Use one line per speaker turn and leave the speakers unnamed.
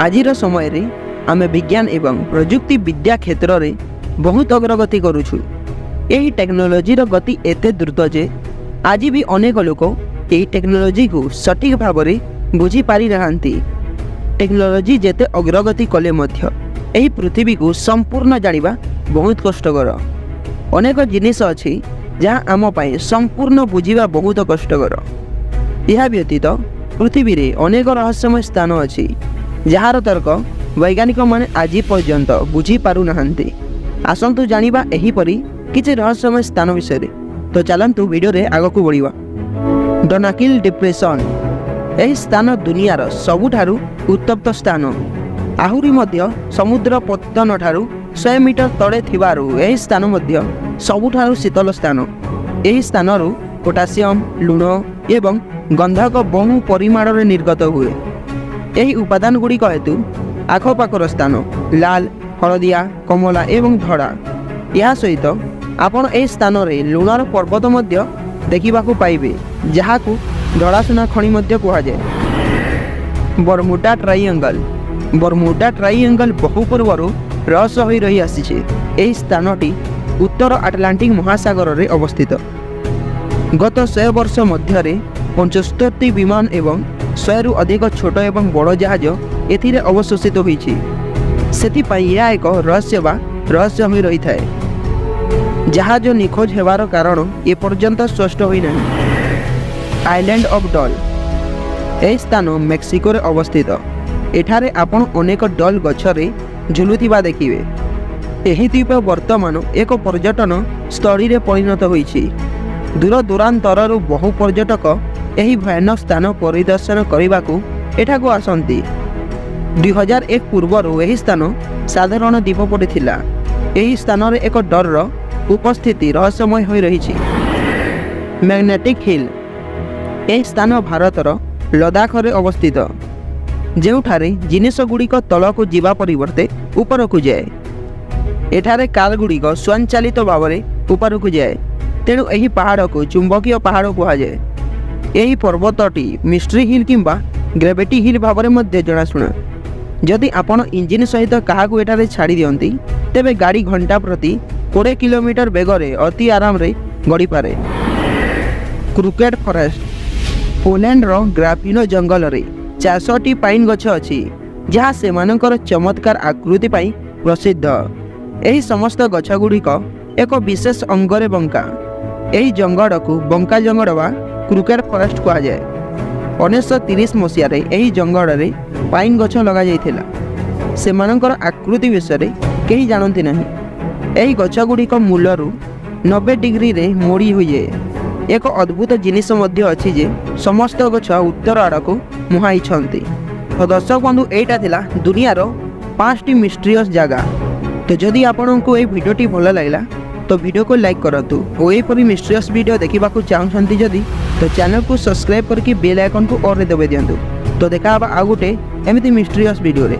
ଆଜିର ସମୟରେ ଆମେ ବିଜ୍ଞାନ ଏବଂ ପ୍ରଯୁକ୍ତି ବିଦ୍ୟା କ୍ଷେତ୍ରରେ ବହୁତ ଅଗ୍ରଗତି କରୁଛୁ। ଏହି ଟେକ୍ନୋଲୋଜିର ଗତି ଏତେ ଦ୍ରୁତ ଯେ ଆଜି ବି ଅନେକ ଲୋକ ଏହି ଟେକ୍ନୋଲୋଜିକୁ ସଠିକ୍ ଭାବରେ ବୁଝିପାରିନାହାନ୍ତି। ଟେକ୍ନୋଲୋଜି ଯେତେ ଅଗ୍ରଗତି କଲେ ମଧ୍ୟ ଏହି ପୃଥିବୀକୁ ସମ୍ପୂର୍ଣ୍ଣ ଜାଣିବା ବହୁତ କଷ୍ଟକର। ଅନେକ ଜିନିଷ ଅଛି, ଯାହା ଆମ ପାଇଁ ସମ୍ପୂର୍ଣ୍ଣ ବୁଝିବା ବହୁତ କଷ୍ଟକର। ଏହା ବ୍ୟତୀତ ପୃଥିବୀରେ ଅନେକ ରହସ୍ୟମୟ ସ୍ଥାନ ଅଛି, ଯାହାର ତର୍କ ବୈଜ୍ଞାନିକମାନେ ଆଜି ପର୍ଯ୍ୟନ୍ତ ବୁଝିପାରୁନାହାନ୍ତି। ଆସନ୍ତୁ ଜାଣିବା ଏହିପରି କିଛି ରହସ୍ୟମୟ ସ୍ଥାନ ବିଷୟରେ। ତ ଚାଲନ୍ତୁ, ଭିଡ଼ିଓରେ ଆଗକୁ ବଢ଼ିବା। ଡନାକିଲ୍ ଡିପ୍ରେସନ୍। ଏହି ସ୍ଥାନ ଦୁନିଆର ସବୁଠାରୁ ଉତ୍ତପ୍ତ ସ୍ଥାନ। ଆହୁରି ମଧ୍ୟ ସମୁଦ୍ର ପତ୍ତନଠାରୁ 100 ମିଟର ତଳେ ଥିବାରୁ ଏହି ସ୍ଥାନ ମଧ୍ୟ ସବୁଠାରୁ ଶୀତଳ ସ୍ଥାନ। ଏହି ସ୍ଥାନରୁ ପୋଟାସିୟମ୍, ଲୁଣ ଏବଂ ଗନ୍ଧକ ବହୁ ପରିମାଣରେ ନିର୍ଗତ ହୁଏ। ଏହି ଉପାଦାନ ଗୁଡ଼ିକ ହେତୁ ଆଖପାଖର ସ୍ଥାନ ଲାଲ, ହଳଦିଆ, କମଳା ଏବଂ ଧଳା। ଏହା ସହିତ ଆପଣ ଏହି ସ୍ଥାନରେ ଲୁଣର ପର୍ବତ ମଧ୍ୟ ଦେଖିବାକୁ ପାଇବେ, ଯାହାକୁ ଧଳା ସୁନା ଖଣି ମଧ୍ୟ କୁହାଯାଏ। ବର୍ମୁଡା ଟ୍ରାଇଆଙ୍ଗଲ। ବର୍ମୁଡା ଟ୍ରାଇଆଙ୍ଗଲ ବହୁ ପୂର୍ବରୁ ରହସ୍ୟ ହୋଇ ରହିଆସିଛି। ଏହି ସ୍ଥାନଟି ଉତ୍ତର ଆଟଲାଣ୍ଟିକ୍ ମହାସାଗରରେ ଅବସ୍ଥିତ। ଗତ 100 ବର୍ଷ ମଧ୍ୟରେ 75ଟି ବିମାନ ଏବଂ 100ରୁ ଅଧିକ ଛୋଟ ଏବଂ ବଡ଼ ଜାହାଜ ଏଥିରେ ଅବଶୋଷିତ ହୋଇଛି। ସେଥିପାଇଁ ଏହା ଏକ ରହସ୍ୟ ବା ରହସ୍ୟ ହୋଇ ରହିଥାଏ। ଜାହାଜ ନିଖୋଜ ହେବାର କାରଣ ଏପର୍ଯ୍ୟନ୍ତ ସ୍ପଷ୍ଟ ହୋଇନାହିଁ। Island of dull. ଏହି ସ୍ଥାନ ମେକ୍ସିକୋରେ ଅବସ୍ଥିତ। ଏଠାରେ ଆପଣ ଅନେକ ଡଲ୍ ଗଛରେ ଝୁଲୁଥିବା ଦେଖିବେ। ଏହି ଦ୍ୱୀପ ବର୍ତ୍ତମାନ ଏକ ପର୍ଯ୍ୟଟନ ସ୍ଥଳୀରେ ପରିଣତ ହୋଇଛି। ଦୂର ଦୂରାନ୍ତରରୁ ବହୁ ପର୍ଯ୍ୟଟକ ଏହି ଭୟାନକ ସ୍ଥାନ ପରିଦର୍ଶନ କରିବାକୁ ଏଠାକୁ ଆସନ୍ତି। 2001 ପୂର୍ବରୁ ଏହି ସ୍ଥାନ ସାଧାରଣ ଦ୍ୱୀପ ପରି ଥିଲା। ଏହି ସ୍ଥାନରେ ଏକ ଡଲ୍ର ଉପସ୍ଥିତି ରହସ୍ୟମୟ ହୋଇ ରହିଛି। Magnetic hill. ଏହି ସ୍ଥାନ ଭାରତର ଲଦାଖରେ ଅବସ୍ଥିତ, ଯେଉଁଠାରେ ଜିନିଷଗୁଡ଼ିକ ତଳକୁ ଯିବା ପରିବର୍ତ୍ତେ ଉପରକୁ ଯାଏ। ଏଠାରେ କାରଗୁଡ଼ିକ ସ୍ୱୟଂଚାଳିତ ଭାବରେ ଉପରକୁ ଯାଏ। ତେଣୁ ଏହି ପାହାଡ଼କୁ ଚୁମ୍ବକୀୟ ପାହାଡ଼ କୁହାଯାଏ। ଏହି ପର୍ବତଟି ମିଷ୍ଟ୍ରି ହିଲ୍ କିମ୍ବା ଗ୍ରାଭିଟି ହିଲ୍ ଭାବରେ ମଧ୍ୟ ଜଣାଶୁଣା। ଯଦି ଆପଣ ଇଞ୍ଜିନ୍ ସହିତ କାହାକୁ ଏଠାରେ ଛାଡ଼ି ଦିଅନ୍ତି, ତେବେ ଗାଡ଼ି ଘଣ୍ଟା ପ୍ରତି 20 କିଲୋମିଟର ବେଗରେ ଅତି ଆରାମରେ ଗଡ଼ିପାରେ। କ୍ରୁକେଡ୍ ଫରେଷ୍ଟ। ପୋଲାଣ୍ଡର ଗ୍ରାଫିନୋ ଜଙ୍ଗଲରେ 400ଟି ପାଇନ୍ ଗଛ ଅଛି, ଯାହା ସେମାନଙ୍କର ଚମତ୍କାର ଆକୃତି ପାଇଁ ପ୍ରସିଦ୍ଧ। ଏହି ସମସ୍ତ ଗଛଗୁଡ଼ିକ ଏକ ବିଶେଷ ଅଙ୍ଗରେ ବଙ୍କା। ଏହି ଜଙ୍ଗଲକୁ ବଙ୍କା ଜଙ୍ଗଲ ବା କ୍ରୁକେଡ୍ ଫରେଷ୍ଟ କୁହାଯାଏ। 1930 ମସିହାରେ ଏହି ଜଙ୍ଗଲରେ ପାଇନ୍ ଗଛ ଲଗାଯାଇଥିଲା। ସେମାନଙ୍କର ଆକୃତି ବିଷୟରେ କେହି ଜାଣନ୍ତି ନାହିଁ। ଏହି ଗଛଗୁଡ଼ିକ ମୂଳରୁ 90 ଡିଗ୍ରୀରେ ମୋଡ଼ି ହୋଇଯାଏ। ଏକ ଅଦ୍ଭୁତ ଜିନିଷ ମଧ୍ୟ ଅଛି ଯେ ସମସ୍ତ ଗଛ ଉତ୍ତର ଆଡ଼କୁ ମୁହାଁଇଛନ୍ତି। ତ ଦର୍ଶକ ବନ୍ଧୁ, ଏଇଟା ଥିଲା ଦୁନିଆର ପାଞ୍ଚଟି ମିଷ୍ଟ୍ରିୟସ୍ ଜାଗା। ତ ଯଦି ଆପଣଙ୍କୁ ଏଇ ଭିଡ଼ିଓଟି ଭଲ ଲାଗିଲା, ତ ଭିଡ଼ିଓକୁ ଲାଇକ୍ କରନ୍ତୁ ଓ ଏହିପରି ମିଷ୍ଟ୍ରିୟସ୍ ଭିଡ଼ିଓ ଦେଖିବାକୁ ଚାହୁଁଛନ୍ତି ଯଦି, ତ ଚ୍ୟାନେଲକୁ ସବସ୍କ୍ରାଇବ୍ କରିକି ବେଲ୍ ଆଇକନ୍କୁ ଅଲ୍ରେ ଦବାଇ ଦିଅନ୍ତୁ। ତ ଦେଖା ହେବା ଆଉ ଗୋଟେ ଏମିତି ମିଷ୍ଟ୍ରିୟସ୍ ଭିଡ଼ିଓରେ।